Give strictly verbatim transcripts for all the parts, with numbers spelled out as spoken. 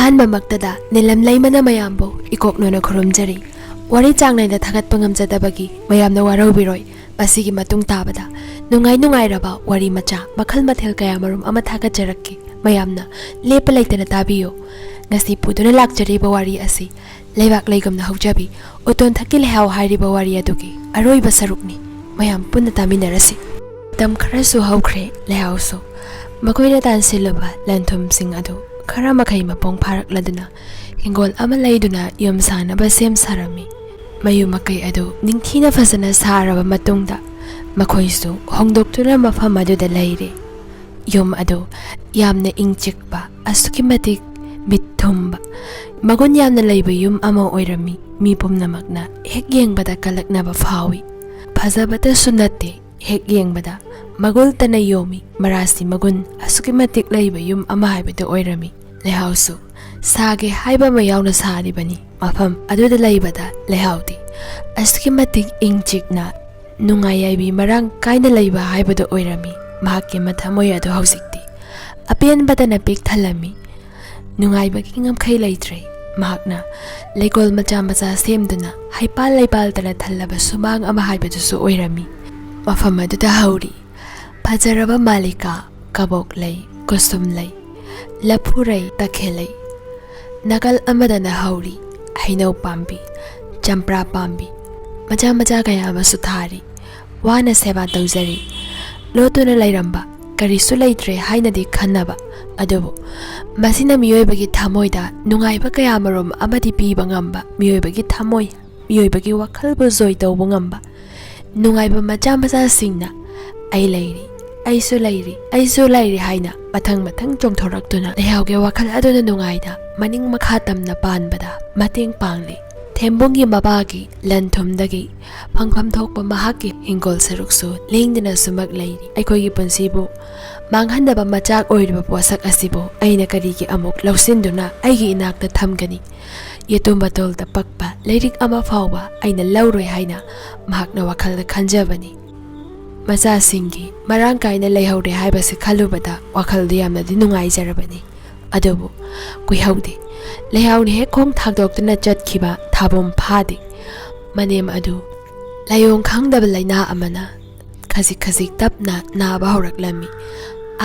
ꯑꯍꯥꯟꯕꯃꯛꯇꯗ ꯅꯤꯂꯝ ꯂꯩꯃꯅ ꯃꯌꯥꯝꯕꯨ ꯏꯀꯣꯛꯅꯣꯅ ꯈꯨꯔꯨꯝꯖꯔꯤ꯫ ꯋꯥꯔꯤ ꯆꯥꯡ ꯅꯥꯏꯅ ꯊꯥꯒꯠꯄ ꯉꯝꯖꯗꯕꯒꯤ ꯃꯌꯥꯝꯅ ꯋꯥꯔꯧꯕꯤꯔꯣꯏ꯫ ꯃꯁꯤꯒꯤ ꯃꯇꯨꯡ ꯇꯥꯕꯗ ꯅꯨꯡꯉꯥꯏ ꯅꯨꯡꯉꯥꯏꯔꯕ ꯋꯥꯔꯤ ꯃꯆꯥ ꯃꯈꯜ ꯃꯊꯦꯜ ꯀꯌꯥ ꯃꯔꯨꯝ ꯑꯃ ꯊꯥꯒꯠꯆꯔꯛꯀꯦ꯫ ꯃꯌꯥꯝꯅ ꯂꯦꯞꯄ ꯂꯩꯇꯅ ꯇꯥꯕꯤꯌꯨ꯫ ꯉꯁꯤ ꯄꯨꯗꯨꯅ ꯂꯥꯛꯆꯔꯤꯕ ꯋꯥꯔꯤ ꯑꯁꯤ ꯂꯩꯕꯥꯛ ꯂꯩꯒꯨꯝꯅ ꯍꯧꯖꯕꯤ ꯎꯇꯣꯟꯊꯛꯀꯤ ꯂꯩꯍꯥꯎ ꯍꯥꯏꯔꯤꯕ ꯋꯥꯔꯤ ꯑꯗꯨꯒꯤ ꯑꯔꯣꯏꯕ ꯁꯔꯨꯛꯅꯤ꯫ ꯃꯌꯥꯝ ꯄꯨꯟꯅ ꯇꯥꯃꯤꯟꯅꯔꯁꯤ꯫ ꯃꯇꯝ ꯈꯔꯁꯨ ꯍꯧꯈ꯭ꯔꯦ꯫ ꯂꯩꯍꯥꯎꯁꯨ ꯃꯈꯣꯏꯅ ꯇꯥꯟꯁꯤꯜꯂꯨꯕ ꯂꯟ ꯊꯨꯝꯁꯤꯡ ꯑꯗꯨ ꯈꯔ ꯃꯈꯩ ꯃꯄꯨꯡ ꯐꯥꯔꯛꯂꯗꯨꯅ ꯍꯤꯡꯒꯣꯜ ꯑꯃ ꯂꯩꯗꯨꯅ ꯌꯨꯝ ꯁꯥꯅꯕ ꯁꯦꯝ ꯁꯥꯔꯝꯃꯤ꯫ ꯃꯌꯨꯝ ꯃꯀꯩ ꯑꯗꯨ ꯅꯤꯡꯊꯤꯅ ꯐꯖꯅ ꯁꯥꯔꯕ ꯃꯇꯨꯡꯗ ꯃꯈꯣꯏꯁꯨ ꯍꯣꯡꯗꯣꯛꯇꯨꯅ ꯃꯐꯝ ꯑꯗꯨꯗ ꯂꯩꯔꯦ꯫ ꯌꯨꯝ ꯑꯗꯨ ꯌꯥꯝꯅ ꯏꯪ ꯆꯤꯛꯄ, ꯑꯁꯨꯛꯀꯤ ꯃꯇꯤꯛ ꯃꯤꯠ ꯊꯨꯝꯕ, ꯃꯒꯨꯟ ꯌꯥꯝꯅ ꯂꯩꯕ ꯌꯨꯝ ꯑꯃ ꯑꯣꯏꯔꯝꯃꯤ꯫ ꯃꯤ ꯄꯨꯝꯅꯃꯛꯅ ꯍꯦꯛ ꯌꯦꯡꯕꯗ ꯀꯜꯂꯛꯅꯕ ꯐꯥꯎꯏ꯫ ꯐꯖꯕꯇꯁꯨ ꯅꯠꯇꯦ, ꯍꯦꯛ ꯌꯦꯡꯕꯗ ꯃꯒꯨꯜꯇꯅ ꯌꯣꯝꯃꯤ꯫ ꯃꯔꯥꯁꯤ ꯃꯒꯨꯟ ꯑꯁꯨꯛꯀꯤ ꯃꯇꯤꯛ ꯂꯩꯕ ꯌꯨꯝ ꯑꯃ ꯍꯥꯏꯕꯗꯨ ꯑꯣꯏꯔꯝꯃꯤ꯫ ꯂꯩꯍꯥꯎꯁꯨ ꯁꯥꯒꯦ ꯍꯥꯏꯕ ꯑꯃ ꯌꯥꯎꯅ ꯁꯥꯔꯤꯕꯅꯤ꯫ ꯃꯐꯝ ꯑꯗꯨꯗ ꯂꯩꯕꯗ ꯂꯩꯍꯥꯎꯗꯤ ꯑꯁꯨꯛꯀꯤ ꯃꯇꯤꯛ ꯏꯪ ꯆꯤꯛꯅ, ꯅꯨꯡꯉꯥꯏ ꯌꯥꯏꯕꯤ ꯃꯔꯥꯡ ꯀꯥꯏꯅ ꯂꯩꯕ ꯍꯥꯏꯕꯗꯨ ꯑꯣꯏꯔꯝꯃꯤ꯫ ꯃꯍꯥꯛꯀꯤ ꯃꯊꯃꯣꯏ ꯑꯗꯨ ꯍꯧꯖꯤꯛꯇꯤ ꯑꯄꯦꯟꯕꯇꯅ ꯄꯤꯛ ꯊꯜꯂꯝꯃꯤ꯫ ꯅꯨꯡꯉꯥꯏꯕꯒꯤ ꯉꯝꯈꯩ ꯂꯩꯇ꯭ꯔꯦ꯫ ꯃꯍꯥꯛꯅ ꯂꯩꯀꯣꯜ ꯃꯆꯥ ꯃꯆꯥ ꯁꯦꯝꯗꯨꯅ ꯍꯩꯄꯥꯜ ꯂꯩꯄꯥꯜꯇꯅ ꯊꯜꯂꯕ ꯁꯨꯃꯥꯡ ꯑꯃ ꯍꯥꯏꯕꯗꯨꯁꯨ ꯑꯣꯏꯔꯝꯃꯤ꯫ ꯃꯐꯝ ꯑꯗꯨꯗ ꯍꯧꯔꯤ ꯐꯖꯔꯕ ꯃꯥꯂꯤꯀꯥ, ꯀꯕꯣꯛ ꯂꯩ, ꯀꯨꯁꯨꯝ ꯂꯩ, ꯂꯐꯨꯔꯩ, ꯇꯈꯦꯜ ꯂꯩ꯫ ꯅꯥꯀꯜ ꯑꯃꯗꯅ ꯍꯧꯔꯤ ꯍꯩꯅꯧ ꯄꯥꯝꯕꯤ, ꯆꯝꯄ꯭ꯔꯥ ꯄꯥꯝꯕꯤ, ꯃꯆꯥ ꯃꯆꯥ ꯀꯌꯥ ꯑꯃꯁꯨ ꯊꯥꯔꯤ꯫ ꯋꯥꯅ ꯁꯦꯕꯥ ꯇꯧꯖꯔꯤ꯫ ꯂꯣꯠꯇꯨꯅ ꯂꯩꯔꯝꯕ ꯀꯔꯤꯁꯨ ꯂꯩꯇ꯭ꯔꯦ ꯍꯥꯏꯅꯗꯤ ꯈꯟꯅꯕ, ꯑꯗꯨꯕꯨ ꯃꯁꯤꯅ ꯃꯤꯑꯣꯏꯕꯒꯤ ꯊꯃꯣꯏꯗ ꯅꯨꯡꯉꯥꯏꯕ ꯀꯌꯥꯃꯔꯨꯝ ꯑꯃꯗꯤ ꯄꯤꯕ ꯉꯝꯕ, ꯃꯤꯑꯣꯏꯕꯒꯤ ꯊꯃꯣꯏ, ꯃꯤꯑꯣꯏꯕꯒꯤ ꯋꯥꯈꯜꯕꯨ ꯖꯣꯏ ꯇꯧꯕ ꯉꯝꯕ ꯅꯨꯡꯉꯥꯏꯕ ꯃꯆꯥ ꯃꯆꯥꯁꯤꯡꯅ "ꯑꯩ ꯂꯩꯔꯤ, ꯑꯩꯁꯨ ꯂꯩꯔꯤ, ꯑꯩꯁꯨ ꯂꯩꯔꯤ" ꯍꯥꯏꯅ ꯃꯊꯪ ꯃꯊꯪ ꯆꯣꯡꯊꯣꯔꯛꯇꯨꯅ ꯂꯩꯍꯥꯎꯒꯤ ꯋꯥꯈꯜ ꯑꯗꯨꯅ ꯅꯨꯡꯉꯥꯏꯅ ꯃꯅꯤꯡ ꯃꯈꯥ ꯇꯝꯅ ꯄꯥꯟꯕꯗ ꯃꯇꯦꯡ ꯄꯥꯡꯂꯤ꯫ ꯊꯦꯝꯕꯨꯡꯒꯤ ꯃꯄꯥꯒꯤ ꯂꯟ ꯊꯨꯝꯗꯒꯤ ꯐꯪꯐꯝ ꯊꯣꯛꯄ ꯃꯍꯥꯛꯀꯤ ꯍꯤꯡꯒꯣꯜ ꯁꯔꯨꯛꯁꯨ ꯂꯦꯡꯗꯅ ꯁꯨꯃꯛ ꯂꯩꯔꯤ꯫ ꯑꯩꯈꯣꯏꯒꯤ ꯄꯨꯟꯁꯤꯕꯨ ꯃꯥꯡꯍꯟꯗꯕ ꯃꯆꯥꯛ ꯑꯣꯏꯔꯤꯕ ꯄꯣꯠꯁꯛ ꯑꯁꯤꯕꯨ ꯑꯩꯅ ꯀꯔꯤꯒꯤ ꯑꯃꯨꯛ ꯂꯧꯁꯤꯟꯗꯨꯅ ꯑꯩꯒꯤ ꯏꯅꯥꯛꯇ ꯊꯝꯒꯅꯤ? ꯌꯦꯇꯨꯝ ꯕꯇꯣꯜꯗ ꯄꯛꯄ ꯂꯩꯔꯤꯛ ꯑꯃ ꯐꯥꯎꯕ ꯑꯩꯅ ꯂꯧꯔꯣꯏ ꯍꯥꯏꯅ ꯃꯍꯥꯛꯅ ꯋꯥꯈꯜꯗ ꯈꯟꯖꯕꯅꯤ꯫ ꯃꯆꯥꯁꯤꯡꯒꯤ ꯃꯔꯥꯡ ꯀꯥꯏꯅ ꯂꯩꯍꯧꯔꯦ ꯍꯥꯏꯕꯁꯤ ꯈꯜꯂꯨꯕꯗ ꯋꯥꯈꯜꯗꯨ ꯌꯥꯝꯅꯗꯤ ꯅꯨꯡꯉꯥꯏꯖꯔꯕꯅꯤ꯫ ꯑꯗꯨꯕꯨ ꯀꯨꯏꯍꯧꯗꯦ꯫ ꯂꯩꯍꯥꯎꯅ ꯍꯦꯛ ꯈꯣꯡ ꯊꯥꯡꯗꯣꯛꯇꯨꯅ ꯆꯠꯈꯤꯕ ꯊꯥꯕꯨꯝ ꯐꯥꯗꯦ꯫ ꯃꯅꯦꯝ ꯑꯗꯨ ꯂꯥꯏꯑꯣꯡ ꯈꯪꯗꯕ ꯂꯥꯏꯅꯥ ꯑꯃꯅ ꯈꯖꯤꯛ ꯈꯖꯤꯛ ꯇꯞꯅ ꯅꯥꯕ ꯍꯧꯔꯛꯂꯝꯃꯤ꯫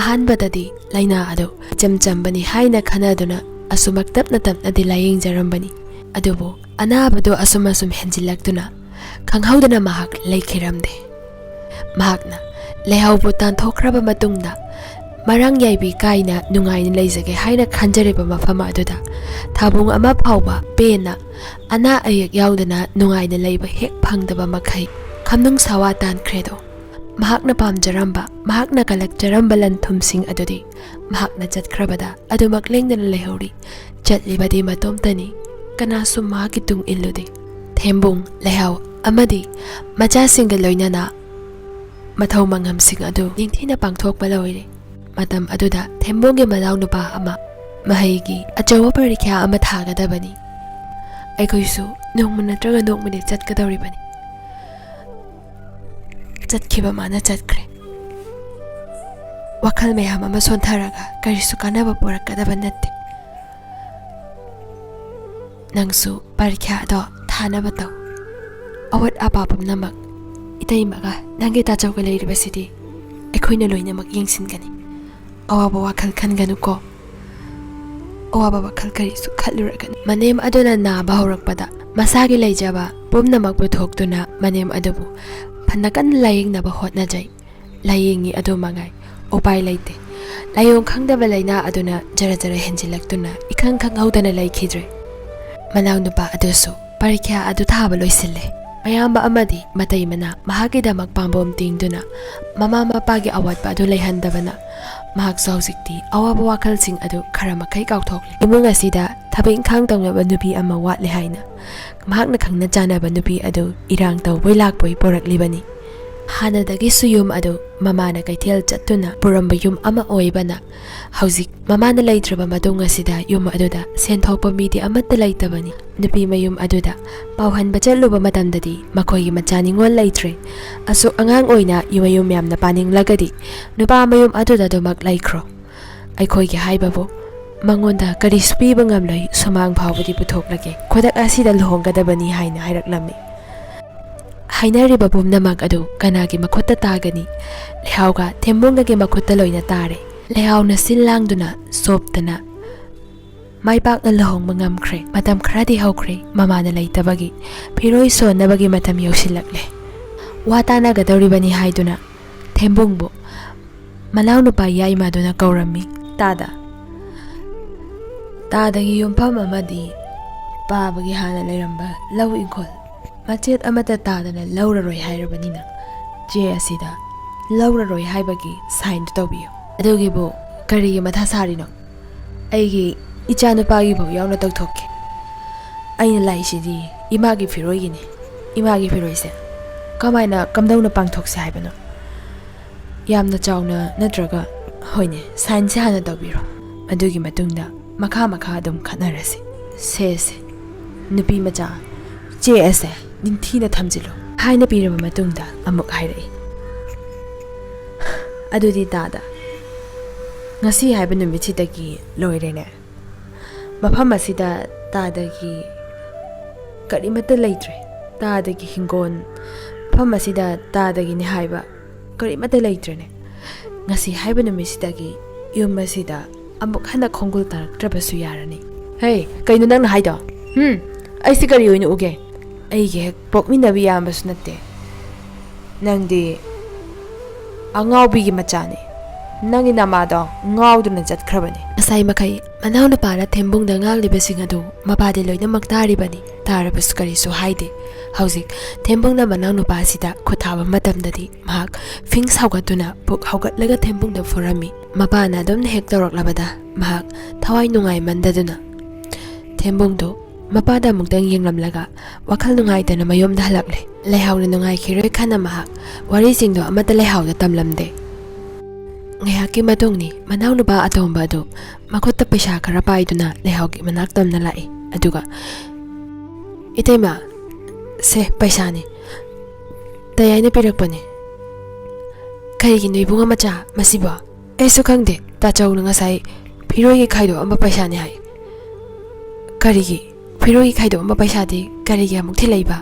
ꯑꯍꯥꯟꯕꯗꯗꯤ ꯂꯥꯏꯅꯥ ꯑꯗꯨ ꯏꯆꯝ ꯆꯝꯕꯅꯤ ꯍꯥꯏꯅ ꯈꯟꯅꯗꯨꯅ ꯑꯁꯨꯃꯛ ꯇꯞꯅ ꯇꯞꯅꯗꯤ ꯂꯥꯌꯦꯡꯖꯔꯝꯕꯅꯤ꯫ ꯑꯗꯨꯕꯨ ꯑꯅꯥꯕꯗꯨ ꯑꯁꯨꯝ ꯑꯁꯨꯝ ꯍꯦꯟꯖꯤꯜꯂꯛꯇꯨꯅ ꯈꯪꯍꯧꯗꯅ ꯃꯍꯥꯛ ꯂꯩꯈꯤꯔꯝꯗꯦ꯫ ꯃꯍꯥꯛꯅ ꯂꯩꯍꯥꯎꯕꯨ ꯇꯥꯟꯊꯣꯛꯈ꯭ꯔꯕ ꯃꯇꯨꯡꯗ ꯃꯔꯥꯡ ꯌꯥꯏꯕꯤ ꯀꯥꯏꯅ ꯅꯨꯡꯉꯥꯏꯅ ꯂꯩꯖꯒꯦ ꯍꯥꯏꯅ ꯈꯟꯖꯔꯤꯕ ꯃꯐꯝ ꯑꯗꯨꯗ ꯊꯥꯕꯨꯡ ꯑꯃ ꯐꯥꯎꯕ ꯄꯦꯟꯅ ꯑꯅꯥ ꯑꯌꯦꯛ ꯌꯥꯎꯗꯅ ꯅꯨꯡꯉꯥꯏꯅ ꯂꯩꯕ ꯍꯦꯛ ꯐꯪꯗꯕ ꯃꯈꯩ ꯈꯝꯅꯨꯡ ꯁꯋꯥ ꯇꯥꯟꯈ꯭ꯔꯦꯗꯣ꯫ ꯃꯍꯥꯛꯅ ꯄꯥꯝꯖꯔꯝꯕ, ꯃꯍꯥꯛꯅ ꯀꯜꯂꯛꯆꯔꯝꯕ ꯂꯟ ꯊꯨꯝꯁꯤꯡ ꯑꯗꯨꯗꯤ ꯃꯍꯥꯛꯅ ꯆꯠꯈ꯭ꯔꯕꯗ ꯑꯗꯨꯃꯛ ꯂꯦꯡꯗꯅ ꯂꯩꯍꯧꯔꯤ꯫ ꯆꯠꯂꯤꯕꯗꯤ ꯃꯇꯣꯝꯇꯅꯤ, ꯀꯅꯥꯁꯨ ꯃꯍꯥꯛꯀꯤ ꯇꯨꯡ ꯏꯜꯂꯨꯗꯦ꯫ ꯊꯦꯝꯕꯨꯡ, ꯂꯩꯍꯥꯎ ꯑꯃꯗꯤ ꯃꯆꯥꯁꯤꯡꯒ ꯂꯣꯏꯅꯅ ꯃꯊꯧ ꯃꯉꯝꯁꯤꯡ ꯑꯗꯨ ꯅꯤꯡꯊꯤꯅ ꯄꯥꯡꯊꯣꯛꯄ ꯂꯣꯏꯔꯦ꯫ ꯃꯇꯝ ꯑꯗꯨꯗ ꯊꯦꯝꯕꯨꯡꯒꯤ ꯃꯅꯥꯎꯅꯨꯄꯥ ꯑꯃ ꯃꯍꯩꯒꯤ ꯑꯆꯧꯕ ꯄꯔꯤꯈ꯭ꯌꯥ ꯑꯃ ꯊꯥꯒꯗꯕꯅꯤ꯫ ꯑꯩꯈꯣꯏꯁꯨ ꯅꯣꯡꯃ ꯅꯠꯇ꯭ꯔꯒ ꯅꯣꯡꯃꯗꯤ ꯆꯠꯀꯗꯧꯔꯤꯕꯅꯤ꯫ ꯆꯠꯈꯤꯕ ꯃꯥꯅ ꯆꯠꯈ꯭ꯔꯦ꯫ ꯋꯥꯈꯜ ꯃꯌꯥꯝ ꯑꯃ ꯁꯣꯟꯊꯔꯒ ꯀꯔꯤꯁꯨ ꯀꯥꯟꯅꯕ ꯄꯨꯔꯛꯀꯗꯕ ꯅꯠꯇꯦ꯫ ꯅꯪꯁꯨ ꯄꯔꯤꯈ꯭ꯌꯥꯗꯣ ꯊꯥꯅꯕ ꯇꯧ꯫ ꯑꯋꯥꯠ ꯑꯄꯥ ꯄꯨꯝꯅꯃꯛ ꯏꯇꯩꯃꯒ ꯅꯪꯒꯤ ꯇꯥꯆꯧꯒ ꯂꯩꯔꯤꯕꯁꯤꯗꯤ ꯑꯩꯈꯣꯏꯅ ꯂꯣꯏꯅꯃꯛ ꯌꯦꯡꯁꯤꯟꯒꯅꯤ꯫ ꯑꯋꯥꯕ ꯋꯥꯈꯜ ꯈꯟꯒꯅꯨꯀꯣ꯫ ꯑꯋꯥꯕ ꯋꯥꯈꯜ ꯀꯔꯤꯁꯨ ꯈꯜꯂꯨꯔꯒꯅꯨ꯫ ꯃꯅꯦꯝ ꯑꯗꯨꯅ ꯅꯥꯕ ꯍꯧꯔꯛꯄꯗ ꯃꯁꯥꯒꯤ ꯂꯩꯖꯕ ꯄꯨꯝꯅꯃꯛ ꯄꯨꯊꯣꯛꯇꯨꯅ ꯃꯅꯦꯝ ꯑꯗꯨꯕꯨ ꯐꯅ ꯀꯟꯅ ꯂꯥꯌꯦꯡꯅꯕ ꯍꯣꯠꯅꯖꯩ꯫ ꯂꯥꯌꯦꯡꯉꯤ ꯑꯗꯨ ꯃꯉꯥꯏ꯫ ꯎꯄꯥꯏ ꯂꯩꯇꯦ꯫ ꯂꯥꯏꯑꯣꯡ ꯈꯪꯗꯕ ꯂꯥꯏꯅꯥ ꯑꯗꯨꯅ ꯖꯔ ꯖꯔ ꯍꯦꯟꯖꯤꯜꯂꯛꯇꯨꯅ ꯏꯈꯪ ꯈꯪꯍꯧꯗꯅ ꯂꯩꯈꯤꯗ꯭ꯔꯦ꯫ ꯃꯅꯥꯎꯅꯨꯄꯥ ꯑꯗꯨꯁꯨ ꯄꯔꯤꯈ꯭ꯌꯥ ꯑꯗꯨ ꯊꯥꯕ ꯂꯣꯏꯁꯤꯜꯂꯦ꯫ ꯃꯌꯥꯝꯕ ꯑꯃꯗꯤ ꯃꯇꯩ ꯃꯅꯥ ꯃꯍꯥꯛꯀꯤꯗꯃꯛ ꯄꯥꯝꯕꯣꯝ ꯇꯤꯡꯗꯨꯅ ꯃꯃꯥ ꯃꯄꯥꯒꯤ ꯑꯋꯥꯠꯄ ꯑꯗꯨ ꯂꯩꯍꯟꯗꯕꯅ ꯃꯍꯥꯛꯁꯨ ꯍꯧꯖꯤꯛꯇꯤ ꯑꯋꯥꯕ ꯋꯥꯈꯜꯁꯤꯡ ꯑꯗꯨ ꯈꯔ ꯃꯈꯩ ꯀꯥꯎꯊꯣꯛꯂꯦ꯫ ꯏꯃꯨꯡ ꯑꯁꯤꯗ ꯊꯕꯛ ꯏꯪꯈꯥꯡ ꯇꯧꯅꯕ ꯅꯨꯄꯤ ꯑꯃ ꯋꯥꯠꯂꯦ ꯍꯥꯏꯅ ꯃꯍꯥꯛꯅ ꯈꯪꯅ ꯆꯥꯟꯅꯕ ꯅꯨꯄꯤ ꯑꯗꯨ ꯏꯔꯥꯡ ꯇꯧꯕꯣꯏ ꯂꯥꯛꯄꯣꯏ ꯄꯣꯔꯛꯂꯤꯕꯅꯤ꯫ ꯍꯥꯟꯅꯗꯒꯤꯁꯨ ꯌꯨꯝ ꯑꯗꯨ ꯃꯃꯥꯅ ꯀꯩꯊꯦꯜ ꯆꯠꯇꯨꯅ ꯄꯨꯔꯝꯕ ꯌꯨꯝ ꯑꯃ ꯑꯣꯏꯕꯅ ꯍꯧꯖꯤꯛ ꯃꯃꯥꯅ ꯂꯩꯇ꯭ꯔꯕ ꯃꯇꯨꯡ ꯑꯁꯤꯗ ꯌꯨꯝ ꯑꯗꯨꯗ ꯁꯦꯟ ꯊꯣꯛꯄ ꯃꯤꯗꯤ ꯑꯃꯠꯇ ꯂꯩꯇꯕꯅꯤ꯫ ꯅꯨꯄꯤ ꯃꯌꯨꯝ ꯑꯗꯨꯗ ꯄꯥꯎꯍꯟꯕ ꯆꯠꯂꯨꯕ ꯃꯇꯝꯗꯗꯤ ꯃꯈꯣꯏꯒꯤ ꯃꯆꯥ ꯅꯤꯉꯣꯜ ꯂꯩꯇ꯭ꯔꯦ꯫ ꯑꯁꯨꯛ ꯑꯉꯥꯡ ꯑꯣꯏꯅ ꯃꯌꯨꯝ ꯌꯥꯝꯅ ꯄꯥꯅꯤꯡꯂꯒꯗꯤ ꯅꯨꯄꯥ ꯃꯌꯨꯝ ꯑꯗꯨꯗ ꯑꯗꯨꯃꯛ ꯂꯩꯈ꯭ꯔꯣ꯫ ꯑꯩꯈꯣꯏꯒꯤ ꯍꯥꯏꯕꯕꯨ "ꯃꯉꯣꯟꯗ ꯀꯔꯤꯁꯨ ꯄꯤꯕ ꯉꯝꯂꯣꯏ, ꯁꯨꯃꯥꯡ ꯐꯥꯎꯕꯗꯤ ꯄꯨꯊꯣꯛꯂꯒꯦ, ꯈꯨꯗꯛ ꯑꯁꯤꯗ ꯂꯨꯍꯣꯡꯒꯗꯕꯅꯤ" ꯍꯥꯏꯅ ꯍꯥꯏꯔꯛꯂꯝꯃꯤ꯫ ꯍꯥꯏꯅꯔꯤꯕ ꯄꯨꯝꯅꯃꯛ ꯑꯗꯨ ꯀꯅꯥꯒꯤ ꯃꯈꯨꯠꯇ ꯇꯥꯒꯅꯤ? ꯂꯩꯍꯥꯎꯒ ꯊꯦꯝꯕꯨꯡꯒꯒꯤ ꯃꯈꯨꯠꯇ ꯂꯣꯏꯅ ꯇꯥꯔꯦ꯫ ꯂꯩꯍꯥꯎꯅ ꯁꯤꯜ ꯂꯥꯡꯗꯨꯅ, ꯆꯣꯞꯇꯅ, ꯃꯥꯏ ꯄꯥꯛꯅ ꯂꯨꯍꯣꯡꯕ ꯉꯝꯈ꯭ꯔꯦ꯫ ꯃꯇꯝ ꯈꯔꯗꯤ ꯍꯧꯈ꯭ꯔꯦ, ꯃꯃꯥꯅ ꯂꯩꯇꯕꯒꯤ ꯐꯤꯔꯣꯏ ꯁꯣꯟꯅꯕꯒꯤ ꯃꯇꯝ ꯌꯧꯁꯤꯜꯂꯛꯂꯦ꯫ ꯋꯥ ꯇꯥꯅꯒꯗꯧꯔꯤꯕꯅꯤ ꯍꯥꯏꯗꯨꯅ ꯊꯦꯝꯕꯨꯡꯕꯨ ꯃꯅꯥꯎꯅꯨꯄꯥ ꯌꯥꯏꯃꯗꯨꯅ ꯀꯧꯔꯝꯃꯤ꯫ "ꯇꯥꯗ, ꯇꯥꯗꯒꯤ ꯌꯨꯝꯐꯝ ꯑꯃꯗꯤ ꯄꯥꯕꯒꯤ ꯍꯥꯟꯅ ꯂꯩꯔꯝꯕ ꯂꯧ ꯏꯪꯈꯣꯜ ꯃꯆꯦꯠ ꯑꯃꯠꯇ ꯇꯥꯗꯅ ꯂꯧꯔꯔꯣꯏ ꯍꯥꯏꯔꯕꯅꯤꯅ, ꯆꯦ ꯑꯁꯤꯗ ꯂꯧꯔꯔꯣꯏ ꯍꯥꯏꯕꯒꯤ ꯁꯥꯏꯟꯗꯨ ꯇꯧꯕꯤꯌꯨ"꯫ "ꯑꯗꯨꯒꯤꯕꯨ ꯀꯔꯤꯒꯤ ꯃꯊꯥ ꯁꯥꯔꯤꯅꯣ? ꯑꯩꯒꯤ ꯏꯆꯥꯅꯨꯄꯥꯒꯤꯐꯥꯎ ꯌꯥꯎꯅ ꯇꯧꯊꯣꯛꯀꯦ꯫ ꯑꯩꯅ ꯂꯥꯛꯏꯁꯤꯗꯤ ꯏꯃꯥꯒꯤ ꯐꯤꯔꯣꯏꯒꯤꯅꯤ꯫ ꯏꯃꯥꯒꯤ ꯐꯤꯔꯣꯏꯁꯦ ꯀꯃꯥꯏꯅ ꯀꯝꯗꯧꯅ ꯄꯥꯡꯊꯣꯛꯁꯦ ꯍꯥꯏꯕꯅꯣ? ꯌꯥꯝꯅ ꯆꯥꯎꯅ ꯅꯠꯇ꯭ꯔꯒ, ꯍꯣꯏꯅꯦ, ꯁꯥꯏꯟꯁꯦ ꯍꯥꯟꯅ ꯇꯧꯕꯤꯔꯣ꯫ ꯑꯗꯨꯒꯤ ꯃꯇꯨꯡꯗ ꯃꯈꯥ ꯃꯈꯥ ꯑꯗꯨꯝ ꯈꯠꯅꯔꯁꯤ꯫ ꯁꯦ ꯁꯦ, ꯅꯨꯄꯤ ꯃꯆꯥ, ꯆꯦ ꯑꯁꯦ ꯅꯤꯡꯊꯤꯅ ꯊꯝꯖꯤꯜꯂꯨ" ꯍꯥꯏꯅ ꯄꯤꯔꯕ ꯃꯇꯨꯡꯗ ꯑꯃꯨꯛ ꯍꯥꯏꯔꯛꯏ, "ꯑꯗꯨꯗꯤ ꯇꯥꯗ, ꯉꯁꯤ ꯍꯥꯏꯕ ꯅꯨꯃꯤꯠꯁꯤꯗꯒꯤ ꯂꯣꯏꯔꯦꯅꯦ꯫ ꯃꯐꯝ ꯑꯁꯤꯗ ꯇꯥꯗꯒꯤ ꯀꯔꯤꯃꯠꯇ ꯂꯩꯇ꯭ꯔꯦ꯫ ꯇꯥꯗꯒꯤ ꯍꯤꯡꯒꯣꯜ, ꯃꯐꯝ ꯑꯁꯤꯗ ꯇꯥꯗꯒꯤꯅꯤ ꯍꯥꯏꯕ ꯀꯔꯤꯃꯠꯇ ꯂꯩꯇ꯭ꯔꯦꯅꯦ꯫ ꯉꯁꯤ ꯍꯥꯏꯕ ꯅꯨꯃꯤꯠꯁꯤꯗꯒꯤ ꯌꯨꯝ ꯑꯁꯤꯗ ꯑꯃꯨꯛ ꯍꯟꯅ ꯈꯣꯡꯒꯨꯜ ꯇꯥꯔꯛꯇ꯭ꯔꯕꯁꯨ ꯌꯥꯔꯅꯤ"꯫ "ꯍꯦ, ꯀꯩꯅꯣ ꯅꯪꯅ ꯍꯥꯏꯗꯣ? ꯍꯨꯝ? ꯑꯩꯁꯤ ꯀꯔꯤ ꯑꯣꯏꯅ ꯎꯒꯦ? ꯑꯩꯒꯤ ꯍꯦꯛ ꯄꯣꯛꯃꯤꯟꯅꯕ ꯏꯌꯥꯝꯕꯁꯨ ꯅꯠꯇꯦ꯫ ꯅꯪꯗꯤ ꯑꯉꯥꯎꯕꯤꯒꯤ ꯃꯆꯥꯅꯤ꯫ ꯅꯪꯒꯤ ꯅꯃꯥꯗꯣ ꯉꯥꯎꯗꯨꯅ ꯆꯠꯈ꯭ꯔꯕꯅꯤ"꯫ ꯉꯁꯥꯏ ꯃꯈꯩ ꯃꯅꯥꯎꯅꯨꯄꯥꯅ ꯊꯦꯝꯕꯨꯡꯗ ꯉꯥꯡꯂꯤꯕꯁꯤꯡ ꯑꯗꯨ ꯃꯄꯥꯗꯤ ꯂꯣꯏꯅꯃꯛ ꯇꯥꯔꯤꯕꯅꯤ꯫ ꯇꯥꯔꯕꯁꯨ ꯀꯔꯤꯁꯨ ꯍꯥꯏꯗꯦ꯫ ꯍꯧꯖꯤꯛ ꯊꯦꯝꯕꯨꯡꯅ ꯃꯅꯥꯎꯅꯨꯄꯥ ꯑꯁꯤꯗ ꯈꯨꯠ ꯊꯥꯕ ꯃꯇꯝꯗꯗꯤ ꯃꯍꯥꯛ ꯐꯤꯡ ꯁꯥꯎꯒꯠꯇꯨꯅ ꯄꯨꯛ ꯍꯧꯒꯠꯂꯒ ꯊꯦꯝꯕꯨꯡꯗ ꯐꯨꯔꯝꯃꯤ꯫ ꯃꯄꯥꯅ ꯑꯗꯨꯝꯅ ꯍꯦꯛ ꯇꯧꯔꯛꯂꯕꯗ ꯃꯍꯥꯛ ꯊꯋꯥꯏ ꯅꯨꯡꯉꯥꯏꯃꯟꯗꯗꯨꯅ ꯊꯦꯝꯕꯨꯡꯗꯨ ꯃꯄꯥꯗ ꯑꯃꯨꯛꯇꯪ ꯌꯦꯡꯂꯝꯂꯒ ꯋꯥꯈꯜ ꯅꯨꯡꯉꯥꯏꯇꯅ ꯃꯌꯨꯝꯗ ꯍꯜꯂꯛꯂꯦ꯫ ꯂꯩꯍꯥꯎꯅ ꯅꯨꯡꯉꯥꯏꯈꯤꯔꯣꯏ ꯈꯟꯅ ꯃꯍꯥꯛ ꯋꯥꯔꯤꯁꯤꯡꯗꯨ ꯑꯃꯠꯇ ꯂꯩꯍꯥꯎꯗ ꯇꯝꯂꯝꯗꯦ꯫ ꯉꯥꯏꯍꯥꯛꯀꯤ ꯃꯇꯨꯡꯅꯤ, ꯃꯅꯥꯎꯅꯨꯄꯥ ꯑꯇꯣꯝꯕ ꯑꯗꯨ ꯃꯈꯨꯠꯇ ꯄꯩꯁꯥ ꯈꯔ ꯄꯥꯏꯗꯨꯅ ꯂꯩꯍꯥꯎꯒꯤ ꯃꯅꯥꯛ ꯇꯝꯅ ꯂꯥꯛꯏ꯫ ꯑꯗꯨꯒ, "ꯏꯇꯩꯃ, ꯁꯦ ꯄꯩꯁꯥꯅꯤ, ꯇꯌꯥꯏꯅ ꯄꯤꯔꯛꯄꯅꯤ꯫ ꯀꯔꯤꯒꯤꯅꯣ ꯏꯕꯨꯡꯉꯣ ꯃꯆꯥ ꯃꯁꯤꯕꯣ?" "ꯑꯩꯁꯨ ꯈꯪꯗꯦ, ꯇꯥꯆꯧꯅ ꯉꯁꯥꯏ ꯐꯤ ꯐꯤꯔꯣꯏꯒꯤ ꯈꯥꯏꯗꯣꯛꯑꯝꯕ ꯄꯩꯁꯥꯅꯤ ꯍꯥꯏ꯫ ꯀꯔꯤꯒꯤ? ꯐꯤꯔꯣꯏꯒꯤ ꯈꯥꯏꯗꯣꯛꯑꯝꯕ ꯄꯩꯁꯥꯗꯤ ꯀꯔꯤꯒꯤ ꯑꯃꯨꯛ ꯊꯤꯜꯂꯛꯏꯕ?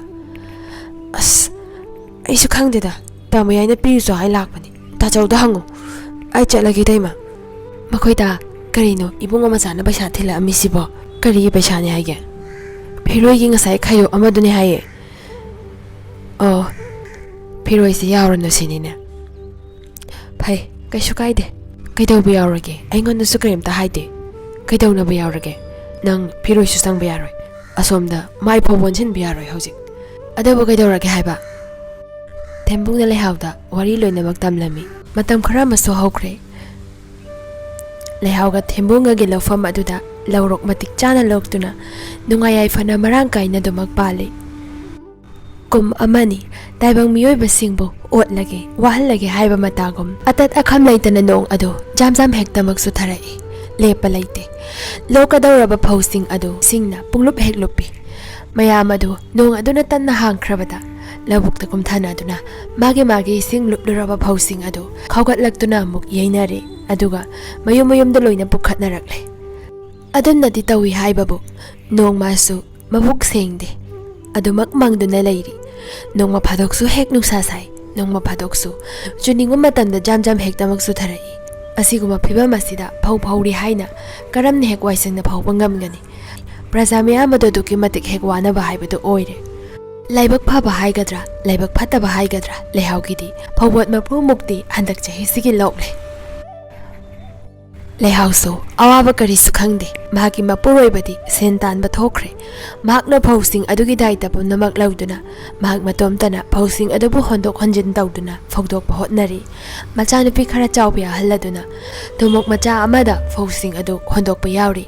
ꯑꯁ, ꯑꯩꯁꯨ ꯈꯪꯗꯦꯗ꯫ ꯇꯥꯃꯣ ꯌꯥꯏꯅ ꯄꯤꯔꯨꯆꯣ ꯍꯥꯏ ꯂꯥꯛꯄꯅꯤ꯫ ꯇꯥꯆꯧꯗ ꯍꯪꯉꯨ꯫ ꯑꯩ ꯆꯠꯂꯒꯦ, ꯏꯇꯩꯃ꯫ ꯃꯈꯣꯏꯗ, ꯀꯔꯤꯅꯣ ꯏꯕꯨꯡꯉꯣ ꯃꯆꯥꯅ ꯄꯩꯁꯥ ꯊꯤꯜꯂꯛꯑꯝꯃꯤꯁꯤꯕꯣ? ꯀꯔꯤꯒꯤ ꯄꯩꯁꯥꯅꯤ ꯍꯥꯏꯒꯦ? ꯐꯤꯔꯣꯏꯒꯤ ꯉꯁꯥꯏ ꯈꯥꯏꯗꯣꯛ ꯑꯃꯗꯨꯅꯦ ꯍꯥꯏꯌꯦ꯫ ꯑꯣ, ꯐꯤꯔꯣꯏꯁꯤ ꯌꯥꯎꯔꯅꯨ ꯁꯤꯅꯤꯅꯦ꯫ ꯐꯩ, ꯀꯩꯁꯨ ꯀꯥꯏꯗꯦ꯫ ꯀꯩꯗꯧꯕ ꯌꯥꯎꯔꯒꯦ? ꯑꯩꯉꯣꯟꯗꯁꯨ ꯀꯔꯤꯝꯇ ꯍꯥꯏꯗꯦ꯫ ꯀꯩꯗꯧꯅꯕ ꯌꯥꯎꯔꯒꯦ? ꯅꯪ ꯐꯤꯔꯣꯏꯁꯨ ꯆꯪꯕ ꯌꯥꯔꯣꯏ꯫ ꯑꯁꯣꯝꯗ ꯃꯥꯏ ꯐꯥꯎꯕ ꯑꯣꯟꯁꯤꯟꯕ ꯌꯥꯔꯣꯏ ꯍꯧꯖꯤꯛ꯫ ꯑꯗꯨꯕꯨ ꯀꯩꯗꯧꯔꯒꯦ ꯍꯥꯏꯕ? ꯊꯦꯝꯕꯨꯡꯅ ꯂꯩꯍꯥꯎꯗ ꯋꯥꯔꯤ ꯂꯣꯏꯅꯃꯛ ꯇꯝꯂꯝꯃꯤ꯫ ꯃꯇꯝ ꯈꯔ ꯑꯃꯁꯨ ꯍꯧꯈ꯭ꯔꯦ꯫ ꯂꯩꯍꯥꯎꯒ ꯊꯦꯝꯕꯨꯡꯒꯒꯤ ꯂꯧꯐꯝ ꯑꯗꯨꯗ ꯂꯧꯔꯣꯛ ꯃꯇꯤꯛ ꯆꯥꯅ ꯂꯣꯛꯇꯨꯅ, ꯅꯨꯡꯉꯥꯏ ꯌꯥꯏꯐꯅ ꯃꯔꯥꯡ ꯀꯥꯏꯅ ꯑꯗꯨꯃꯛ ꯄꯥꯜꯂꯤ꯫ ꯀꯨꯝ ꯑꯃꯅꯤ ꯇꯥꯏꯕꯪ ꯃꯤꯑꯣꯏꯕꯁꯤꯡꯕꯨ ꯑꯣꯠꯂꯒꯦ, ꯋꯥꯍꯜꯂꯒꯦ ꯍꯥꯏꯕ ꯃꯇꯥꯒꯨꯝ, ꯑꯇꯠ ꯑꯈꯝ ꯂꯩꯇꯅ ꯅꯣꯡ ꯑꯗꯨ ꯖꯥꯝ ꯖꯥꯝ ꯍꯦꯛꯇꯃꯛ ꯆꯨꯊꯔꯛꯏ꯫ ꯂꯦꯞꯄ ꯂꯩꯇꯦ꯫ ꯂꯣꯛꯀꯗꯧꯔꯕ ꯐꯧꯁꯤꯡ ꯑꯗꯨ ꯏꯁꯤꯡꯅ ꯄꯨꯡꯂꯨꯞ ꯍꯦꯛ ꯂꯨꯞꯄꯤ꯫ ꯃꯌꯥꯝ ꯑꯗꯨ ꯅꯣꯡ ꯑꯗꯨꯅ ꯇꯟꯅ ꯍꯥꯡꯈ꯭ꯔꯕꯗ, ꯂꯧꯕꯨꯛꯇ ꯀꯨꯝꯊꯅꯗꯨꯅ ꯃꯥꯒꯤ ꯃꯥꯒꯤ ꯏꯁꯤꯡ ꯂꯨꯞꯂꯨꯔꯕ ꯐꯧꯁꯤꯡ ꯑꯗꯨ ꯈꯥꯎꯒꯠꯂꯛꯇꯨꯅ ꯑꯃꯨꯛ ꯌꯩꯅꯔꯦ, ꯑꯗꯨꯒ ꯃꯌꯨꯝ ꯃꯌꯨꯝꯗ ꯂꯣꯏꯅ ꯄꯨꯈꯠꯅꯔꯛꯂꯦ꯫ ꯑꯗꯨꯅꯗꯤ ꯇꯧꯏ ꯍꯥꯏꯕꯕꯨ, ꯅꯣꯡꯃꯁꯨ ꯃꯕꯨꯛ ꯁꯦꯡꯗꯦ꯫ ꯑꯗꯨꯃꯛ ꯃꯪꯗꯨꯅ ꯂꯩꯔꯤ꯫ ꯅꯣꯡꯃ ꯐꯥꯗꯣꯛꯁꯨ ꯍꯦꯛ ꯅꯨꯡꯁꯥ ꯁꯥꯏ, ꯅꯣꯡꯃ ꯐꯥꯗꯣꯛꯁꯨ ꯆꯨꯅꯤꯡꯕ ꯃꯇꯝꯗ ꯖꯥꯝ ꯖꯥꯝ ꯍꯦꯛꯇꯃꯛ ꯆꯨꯊꯔꯛꯏ꯫ ꯑꯁꯤꯒꯨꯝꯕ ꯐꯤꯕꯝ ꯑꯁꯤꯗ ꯐꯧ ꯐꯧꯔꯤ ꯍꯥꯏꯅ ꯀꯔꯝꯅ ꯍꯦꯛ ꯋꯥꯏꯁꯪꯅ ꯐꯧꯕ ꯉꯝꯒꯅꯤ? ꯄ꯭ꯔꯖꯥ ꯃꯤꯌꯥꯝ ꯑꯗꯨ ꯑꯗꯨꯛꯀꯤ ꯃꯇꯤꯛ ꯍꯦꯛ ꯋꯥꯅꯕ ꯍꯥꯏꯕꯗꯨ ꯑꯣꯏꯔꯦ꯫ ꯂꯥꯏꯕꯛ ꯐꯕ ꯍꯥꯏꯒꯗ꯭ꯔꯥ, ꯂꯥꯏꯕꯛ ꯐꯠꯇꯕ ꯍꯥꯏꯒꯗ꯭ꯔꯥ, ꯂꯩꯍꯥꯎꯒꯤꯗꯤ ꯐꯧꯕꯣꯠ ꯃꯔꯐꯨ ꯃꯨꯛꯇꯤ ꯍꯟꯗꯛ ꯆꯍꯤꯁꯤꯒꯤ ꯂꯣꯛꯂꯦ꯫ ꯂꯩꯍꯥꯎꯁꯨ ꯑꯋꯥꯕ ꯀꯔꯤꯁꯨ ꯈꯪꯗꯦ꯫ ꯃꯍꯥꯛꯀꯤ ꯃꯄꯨꯔꯣꯏꯕꯗꯤ ꯁꯦꯟ ꯇꯥꯟꯕ ꯊꯣꯛꯈ꯭ꯔꯦ꯫ ꯃꯍꯥꯛꯅ ꯐꯧꯁꯤꯡ ꯑꯗꯨꯒꯤ ꯗꯥꯏꯇ ꯄꯨꯝꯅꯃꯛ ꯂꯧꯗꯨꯅ, ꯃꯍꯥꯛ ꯃꯇꯣꯝꯇꯅ ꯐꯧꯁꯤꯡ ꯑꯗꯨꯕꯨ ꯍꯣꯟꯗꯣꯛ ꯍꯣꯟꯖꯤꯟ ꯇꯧꯗꯨꯅ ꯐꯧꯗꯣꯛꯄ ꯍꯣꯠꯅꯔꯤ꯫ ꯃꯆꯥꯅꯨꯄꯤ ꯈꯔ ꯆꯥꯎꯕꯤ ꯑꯍꯜ ꯑꯗꯨꯅ ꯊꯨꯝꯃꯣꯛ ꯃꯆꯥ ꯑꯃꯗ ꯐꯧꯁꯤꯡ ꯑꯗꯨ ꯍꯣꯟꯗꯣꯛꯄ ꯌꯥꯎꯔꯤ꯫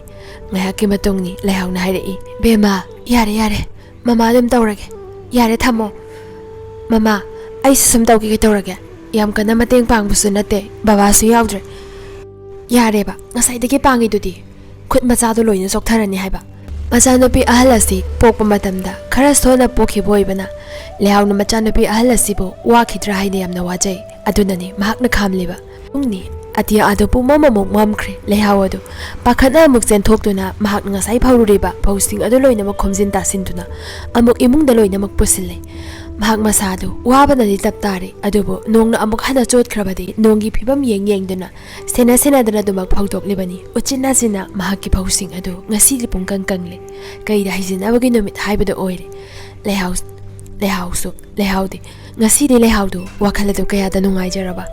ꯉꯥꯏꯍꯥꯛꯀꯤ ꯃꯇꯨꯡꯅꯤ ꯂꯩꯍꯥꯎꯅ ꯍꯥꯏꯔꯛꯏ, "ꯕꯦꯝꯃ, ꯌꯥꯔꯦ, ꯌꯥꯔꯦ꯫ ꯃꯃꯥ ꯑꯗꯨꯝ ꯇꯧꯔꯒꯦ꯫ ꯌꯥꯔꯦ, ꯊꯝꯃꯣ꯫ ꯃꯃꯥ, ꯑꯩꯁꯨ ꯁꯨꯝ ꯇꯧꯒꯦ, ꯀꯩꯗꯧꯔꯒꯦ? ꯌꯥꯝ ꯀꯟꯅ ꯃꯇꯦꯡ ꯄꯥꯡꯕꯁꯨ ꯅꯠꯇꯦ, ꯕꯕꯥꯁꯨ ꯌꯥꯎꯗ꯭ꯔꯦ꯫ ꯌꯥꯔꯦꯕ, ꯉꯁꯥꯏꯗꯒꯤ ꯄꯥꯡꯉꯤꯗꯨꯗꯤ꯫ ꯈꯨꯠ ꯃꯆꯥꯗꯣ ꯂꯣꯏꯅ ꯆꯣꯛꯊꯔꯅꯤ ꯍꯥꯏꯕ꯫" ꯃꯆꯥꯅꯨꯄꯤ ꯑꯍꯜ ꯑꯁꯤ ꯄꯣꯛꯄ ꯃꯇꯝꯗ ꯈꯔ ꯁꯣꯟꯅ ꯄꯣꯛꯈꯤꯕ ꯑꯣꯏꯕꯅ, ꯂꯩꯍꯥꯎꯅ ꯃꯆꯥꯅꯨꯄꯤ ꯑꯍꯜ ꯑꯁꯤꯕꯨ ꯋꯥꯈꯤꯗ꯭ꯔꯥ ꯍꯥꯏꯅ ꯌꯥꯝꯅ ꯋꯥꯖꯩ꯫ ꯑꯗꯨꯅꯅꯤ ꯃꯍꯥꯛꯅ ꯈꯥꯝꯂꯤꯕ꯫ ꯄꯨꯡꯅꯤ ꯑꯇꯤꯌꯥ ꯑꯗꯨ ꯄꯨꯝꯃꯝ ꯑꯃꯨꯛ ꯃꯝꯈ꯭ꯔꯦ꯫ ꯂꯩꯍꯥꯎ ꯑꯗꯨ ꯄꯥꯈꯠꯅ ꯑꯃꯨꯛ ꯆꯦꯟꯊꯣꯛꯇꯨꯅ ꯃꯍꯥꯛꯅ ꯉꯁꯥꯏ ꯐꯧꯔꯨꯔꯤꯕ ꯐꯧꯁꯤꯡ ꯑꯗꯨ ꯂꯣꯏꯅꯃꯛ ꯈꯣꯝꯖꯤꯟ ꯇꯥꯁꯤꯟꯗꯨꯅ ꯑꯃꯨꯛ ꯏꯃꯨꯡꯗ ꯂꯣꯏꯅꯃꯛ ꯄꯨꯁꯤꯜꯂꯦ꯫ ꯃꯍꯥꯛ ꯃꯁꯥꯗꯨ ꯋꯥꯕꯅꯗꯤ ꯇꯞ ꯇꯥꯔꯦ, ꯑꯗꯨꯕꯨ ꯅꯣꯡꯅ ꯑꯃꯨꯛ ꯍꯟꯅ ꯆꯣꯠꯈ꯭ꯔꯕꯗꯤ ꯅꯣꯡꯒꯤ ꯐꯤꯕꯝ ꯌꯦꯡ ꯌꯦꯡꯗꯨꯅ ꯁꯦꯟꯅ ꯁꯦꯟꯅꯗꯨꯅ ꯑꯗꯨꯃꯛ ꯐꯧꯗꯣꯛꯂꯤꯕꯅꯤ꯫ ꯎꯆꯤꯟ ꯅꯥꯆꯤꯟꯅ ꯃꯍꯥꯛꯀꯤ ꯐꯧꯁꯤꯡ ꯑꯗꯨ ꯉꯁꯤꯗꯤ ꯄꯨꯡꯀꯪ ꯀꯪꯂꯦ꯫ ꯀꯩꯗ ꯍꯩꯖꯤꯟꯅꯕꯒꯤ ꯅꯨꯃꯤꯠ ꯍꯥꯏꯕꯗꯨ ꯑꯣꯏꯔꯦ꯫ ꯂꯩꯍꯥꯎ, ꯂꯩꯍꯥꯎꯁꯨ, ꯂꯩꯍꯥꯎꯗꯤ, ꯉꯁꯤꯗꯤ ꯂꯩꯍꯥꯎꯗꯨ ꯋꯥꯈꯜ ꯑꯗꯨ ꯀꯌꯥꯗ ꯅꯨꯡꯉꯥꯏꯖꯔꯕ꯫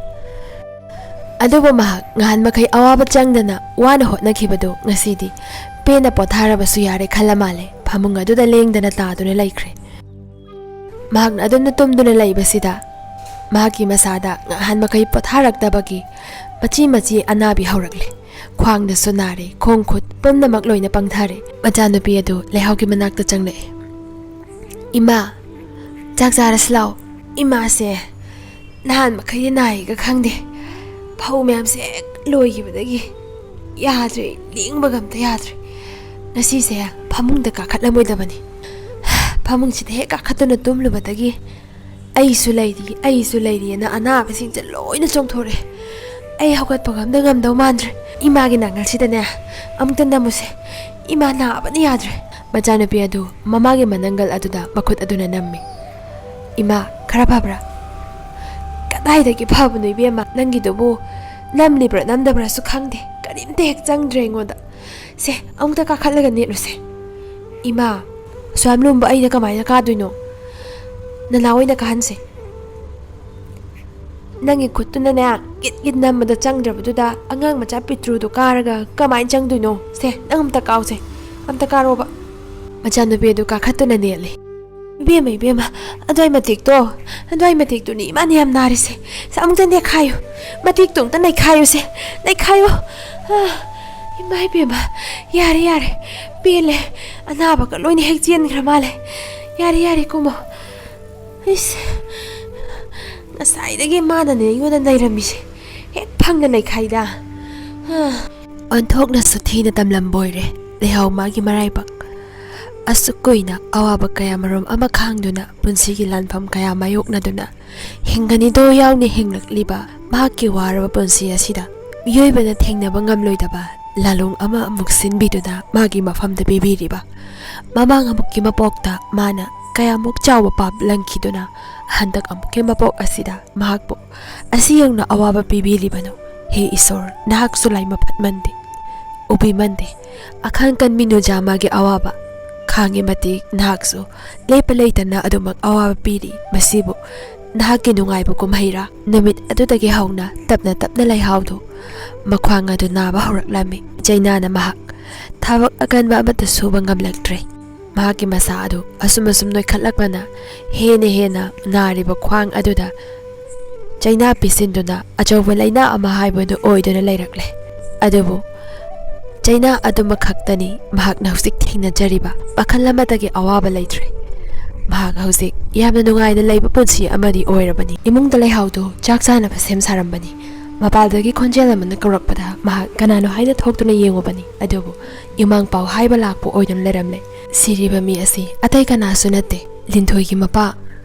ꯑꯗꯨꯕꯨ ꯃꯍꯥꯛ ꯉꯍꯥꯟ ꯃꯈꯩ ꯑꯋꯥꯕ ꯆꯪꯗꯅ ꯋꯥꯅ ꯍꯣꯠꯅꯈꯤꯕꯗꯨ ꯉꯁꯤꯗꯤ ꯄꯦꯟꯅ ꯄꯣꯊꯥꯔꯕꯁꯨ ꯌꯥꯔꯦ ꯈꯜꯂ ꯃꯥꯜꯂꯦ꯫ ꯐꯃꯨꯡ ꯑꯗꯨꯗ ꯂꯦꯡꯗꯅ ꯇꯥꯗꯨꯅ ꯂꯩꯈ꯭ꯔꯦ꯫ ꯃꯍꯥꯛꯅ ꯑꯗꯨꯝꯅ ꯇꯨꯝꯗꯨꯅ ꯂꯩꯕꯁꯤꯗ ꯃꯍꯥꯛꯀꯤ ꯃꯁꯥꯗ ꯉꯍꯥꯟ ꯃꯈꯩ ꯄꯣꯊꯥꯔꯛꯇꯕꯒꯤ ꯃꯆꯤ ꯃꯆꯤ ꯑꯅꯥꯕꯤ ꯍꯧꯔꯛꯂꯦ꯫ ꯈ꯭ꯋꯥꯡꯗꯁꯨ ꯅꯥꯔꯦ, ꯈꯣꯡ ꯈꯨꯠ ꯄꯨꯝꯅꯃꯛ ꯂꯣꯏꯅ ꯄꯪꯊꯔꯦ꯫ ꯃꯆꯥꯅꯨꯄꯤ ꯑꯗꯨ ꯂꯩꯍꯥꯎꯒꯤ ꯃꯅꯥꯛꯇ ꯆꯪꯂꯛꯑꯦ꯫ "ꯏꯃꯥ, ꯆꯥꯛ ꯆꯥꯔꯁꯤ ꯂꯥꯎ꯫ ꯏꯃꯥꯁꯦ ꯅꯍꯥꯟ ꯃꯈꯩꯗꯤ ꯅꯥꯏꯒ ꯈꯪꯗꯦ꯫ ꯐꯧ ꯃꯌꯥꯝꯁꯦ ꯍꯦꯛ ꯂꯣꯏꯈꯤꯕꯗꯒꯤ ꯌꯥꯗ꯭ꯔꯦ, ꯂꯦꯡꯕꯒ ꯑꯝꯇ ꯌꯥꯗ꯭ꯔꯦ꯫ ꯉꯁꯤꯁꯦ ꯐꯃꯨꯡꯗ ꯀꯥꯈꯠꯂꯝꯃꯣꯏꯗꯕꯅꯤ꯫ ꯐꯃꯨꯡꯁꯤꯗ ꯍꯦꯛ ꯀꯥꯈꯠꯇꯨꯅ ꯇꯨꯝꯂꯨꯕꯗꯒꯤ ꯑꯩꯁꯨ ꯂꯩꯔꯤ, ꯑꯩꯁꯨ ꯂꯩꯔꯤꯑꯅ ꯑꯅꯥꯕꯁꯤꯡꯁꯦ ꯂꯣꯏꯅ ꯆꯣꯡꯊꯣꯔꯛꯑꯦ꯫ ꯑꯩ ꯍꯧꯒꯠꯄꯒ ꯑꯝꯇ ꯉꯝꯗꯧ ꯃꯥꯟꯗ꯭ꯔꯦ꯫ ꯏꯃꯥꯒꯤ ꯅꯥꯉꯜꯁꯤꯗꯅꯦ ꯑꯃꯨꯛꯇ ꯅꯝꯃꯨꯁꯦ꯫ ꯏꯃꯥ ꯅꯥꯕꯅ ꯌꯥꯗ꯭ꯔꯦ꯫" ꯃꯆꯥꯅꯨꯄꯤ ꯑꯗꯨ ꯃꯃꯥꯒꯤ ꯃꯅꯪꯒꯜ ꯑꯗꯨꯗ ꯃꯈꯨꯠ ꯑꯗꯨꯅ ꯅꯝꯃꯤ꯫ "ꯏꯃꯥ, ꯈꯔ ꯐꯕ꯭ꯔꯥ?" "ꯀꯗꯥꯏꯗꯒꯤ ꯐꯕꯅꯣ ꯏꯕꯦꯝꯃ, ꯅꯪꯒꯤꯗꯨꯕꯨ ꯅꯝꯂꯤꯕ꯭ꯔꯥ ꯅꯝꯗꯕ꯭ꯔꯥꯁꯨ ꯈꯪꯗꯦ, ꯀꯔꯤꯝꯇ ꯍꯦꯛ ꯆꯪꯗ꯭ꯔꯦ ꯑꯩꯉꯣꯟꯗ꯫ ꯁꯦ, ꯑꯃꯨꯛꯇ ꯀꯥꯈꯠꯂꯒ ꯅꯦꯠꯂꯨꯁꯦ꯫" "ꯏꯃꯥ, ꯑꯁꯨꯌꯥꯝ ꯂꯨꯝꯕ ꯑꯩꯅ ꯀꯃꯥꯏꯅ ꯀꯥꯗꯣꯏꯅꯣ? ꯅꯅꯥꯎ ꯑꯣꯏꯅ ꯀꯥꯍꯟꯁꯦ꯫" "ꯅꯪꯒꯤ ꯈꯨꯠꯇꯨꯅꯅꯦ ꯒꯤꯠ ꯒꯤꯠ ꯅꯝꯕꯗ ꯆꯪꯗ꯭ꯔꯕꯗꯨꯗ ꯑꯉꯥꯡ ꯃꯆꯥ ꯄꯤꯇ꯭ꯔꯨꯗꯣ ꯀꯥꯔꯒ ꯀꯃꯥꯏꯅ ꯆꯪꯗꯣꯏꯅꯣ? ꯁꯦ, ꯅꯪ ꯑꯝꯇ ꯀꯥꯎꯁꯦ, ꯑꯝꯇ ꯀꯥꯔꯣꯕ꯫" ꯃꯆꯥꯅꯨꯄꯤ ꯑꯗꯨ ꯀꯥꯈꯠꯇꯨꯅ ꯅꯦꯠꯂꯦ꯫ "ꯏꯕꯦꯝꯃ, ꯏꯕꯦꯝꯃ, ꯑꯗꯨꯋꯥꯏ ꯃꯇꯦꯛꯇꯣ, ꯑꯗꯨꯋꯥꯏ ꯃꯇꯦꯛꯇꯨꯅꯤ ꯏꯃꯥꯅ ꯌꯥꯝ ꯅꯥꯔꯤꯁꯦ꯫ ꯁꯦ, ꯑꯃꯨꯛꯇ ꯅꯦꯠꯈꯥꯏꯌꯨ, ꯃꯇꯦꯛꯇꯣ ꯑꯃꯨꯛꯇ ꯅꯩꯈꯥꯏꯌꯨꯁꯦ, ꯅꯩꯈꯥꯏꯌꯨ꯫" ꯑꯥ, ꯏꯃꯥ ꯏꯕꯦꯝꯃ, ꯌꯥꯔꯦ, ꯌꯥꯔꯦ, ꯄꯦꯜꯂꯦ꯫ ꯑꯅꯥꯕꯒ ꯂꯣꯏꯅ ꯍꯦꯛ ꯆꯦꯟꯈ꯭ꯔ ꯃꯥꯜꯂꯦ꯫ "ꯌꯥꯔꯦ, ꯌꯥꯔꯦ, ꯀꯨꯝꯃꯣ꯫" ꯏꯁ, ꯉꯁꯥꯏꯗꯒꯤ ꯃꯥꯅꯅꯦ ꯑꯩꯉꯣꯟꯗ ꯅꯩꯔꯝꯃꯤꯁꯦ, ꯍꯦꯛ ꯐꯪꯅ ꯅꯩꯈꯥꯏꯗ꯫ ꯍꯥ꯫ ꯑꯣꯟꯊꯣꯛꯅꯁꯨ ꯊꯤꯅ ꯇꯝꯂꯝꯕ ꯑꯣꯏꯔꯦ ꯂꯩꯍꯥꯎ ꯃꯥꯒꯤ ꯃꯔꯥꯏꯕꯛ꯫ ꯑꯁꯨꯛ ꯀꯨꯏꯅ ꯑꯋꯥꯕ ꯀꯌꯥ ꯃꯔꯨꯝ ꯑꯃ ꯈꯥꯡꯗꯨꯅ, ꯄꯨꯟꯁꯤꯒꯤ ꯂꯥꯟꯐꯝ ꯀꯌꯥ ꯃꯥꯌꯣꯛꯅꯗꯨꯅ ꯍꯤꯡꯒꯅꯤꯗꯣ ꯌꯥꯎꯅ ꯍꯤꯡꯂꯛꯂꯤꯕ ꯃꯍꯥꯛꯀꯤ ꯋꯥꯔꯕ ꯄꯨꯟꯁꯤ ꯑꯁꯤꯗ ꯃꯤꯑꯣꯏꯕꯅ ꯊꯦꯡꯅꯕ ꯉꯝꯂꯣꯏꯗꯕ ꯂꯥꯂꯣꯡ ꯑꯃ ꯑꯃꯨꯛ ꯁꯤꯟꯕꯤꯗꯨꯅ ꯃꯥꯒꯤ ꯃꯐꯝꯗ ꯄꯤꯕꯤꯔꯤꯕ꯫ ꯃꯃꯥꯡ ꯑꯃꯨꯛꯀꯤ ꯃꯄꯣꯛꯇ ꯃꯥꯅ ꯀꯌꯥꯃꯨꯛ ꯆꯥꯎꯕ ꯄꯥꯞ ꯂꯪꯈꯤꯗꯨꯅ ꯍꯟꯗꯛ ꯑꯃꯨꯛꯀꯤ ꯃꯄꯣꯛ ꯑꯁꯤꯗ ꯃꯍꯥꯛꯄꯨ ꯑꯁꯤ ꯌꯧꯅ ꯑꯋꯥꯕ ꯄꯤꯕꯤꯔꯤꯕꯅꯣ? ꯍꯦ ꯏꯁꯣꯔ, ꯅꯍꯥꯛꯁꯨ ꯂꯥꯏ ꯃꯐꯠꯃꯟꯗꯦ, ꯎꯕꯤꯃꯟꯗꯦ꯫ ꯑꯈꯥꯡ ꯀꯟꯕꯤ ꯅꯨꯖꯥ ꯃꯥꯒꯤ ꯑꯋꯥꯕ ꯈꯥꯡꯉꯤ ꯃꯇꯤꯛ ꯅꯍꯥꯛꯁꯨ ꯂꯦꯞꯄ ꯂꯩꯇꯅ ꯑꯗꯨꯃꯛ ꯑꯋꯥꯕ ꯄꯤꯔꯤ꯫ ꯃꯁꯤꯕꯨ ꯅꯍꯥꯛꯀꯤ ꯅꯨꯡꯉꯥꯏꯕ ꯀꯨꯝꯍꯩꯔꯥ? ꯅꯨꯃꯤꯠ ꯑꯗꯨꯗꯒꯤ ꯍꯧꯅ ꯇꯞꯅ ꯇꯞꯅ ꯂꯩꯍꯥꯎꯗꯨ ꯃꯈ꯭ꯋꯥꯡ ꯑꯗꯨ ꯅꯥꯕ ꯍꯧꯔꯛꯂꯝꯃꯤ꯫ ꯆꯩꯅꯥꯅ ꯃꯍꯥꯛ ꯊꯕꯛ ꯑꯀꯟꯕ ꯑꯃꯠꯇ ꯁꯨꯕ ꯉꯝꯂꯛꯇ꯭ꯔꯦ꯫ ꯃꯍꯥꯛꯀꯤ ꯃꯁꯥ ꯑꯗꯨ ꯑꯁꯨꯝ ꯑꯁꯨꯝ ꯅꯣꯏꯈꯠꯂꯛꯄꯅ ꯍꯦꯟꯅ ꯍꯦꯟꯅ ꯅꯥꯔꯤꯕ ꯈ꯭ꯋꯥꯡ ꯑꯗꯨꯗ ꯆꯩꯅꯥ ꯄꯤꯁꯤꯟꯗꯨꯅ ꯑꯆꯧꯕ ꯂꯩꯅꯥ ꯑꯃ ꯍꯥꯏꯕꯗꯨ ꯑꯣꯏꯗꯨꯅ ꯂꯩꯔꯛꯂꯦ꯫ ꯑꯗꯨꯕꯨ ꯆꯩꯅꯥ ꯑꯗꯨꯃꯛ ꯈꯛꯇꯅꯤ ꯃꯍꯥꯛꯅ ꯍꯧꯖꯤꯛ ꯊꯦꯡꯅꯖꯔꯤꯕ꯫ ꯃꯈꯜ ꯑꯃꯠꯇꯒꯤ ꯑꯋꯥꯕ ꯂꯩꯇ꯭ꯔꯦ꯫ ꯃꯍꯥꯛ ꯍꯧꯖꯤꯛ ꯌꯥꯝꯅ ꯅꯨꯡꯉꯥꯏꯅ ꯂꯩꯕ ꯄꯨꯟꯁꯤ ꯑꯃꯗꯤ ꯑꯣꯏꯔꯕꯅꯤ꯫ ꯏꯃꯨꯡꯗ ꯂꯩꯍꯥꯎꯗꯨ ꯆꯥꯛ ꯆꯥꯅꯕ ꯁꯦꯝ ꯁꯥꯔꯝꯕꯅꯤ꯫ ꯃꯄꯥꯜꯗꯒꯤ ꯈꯣꯟꯖꯦꯜ ꯑꯃꯅ ꯀꯧꯔꯛꯄꯗ ꯃꯍꯥꯛ ꯀꯅꯥꯅꯣ ꯍꯥꯏꯅ ꯊꯣꯛꯇꯨꯅ ꯌꯦꯡꯉꯨꯕꯅꯤ꯫ ꯑꯗꯨꯕꯨ ꯏꯃꯥꯡ ꯄꯥꯎ ꯍꯥꯏꯕ ꯂꯥꯛꯄ ꯑꯣꯏꯗꯨꯅ ꯂꯩꯔꯝꯂꯦ꯫ ꯁꯤꯔꯤꯕ ꯃꯤ ꯑꯁꯤ ꯑꯇꯩ ꯀꯅꯥꯁꯨ ꯅꯠꯇꯦ, ꯂꯤꯟꯊꯣꯏꯒꯤ ꯃꯄꯥ,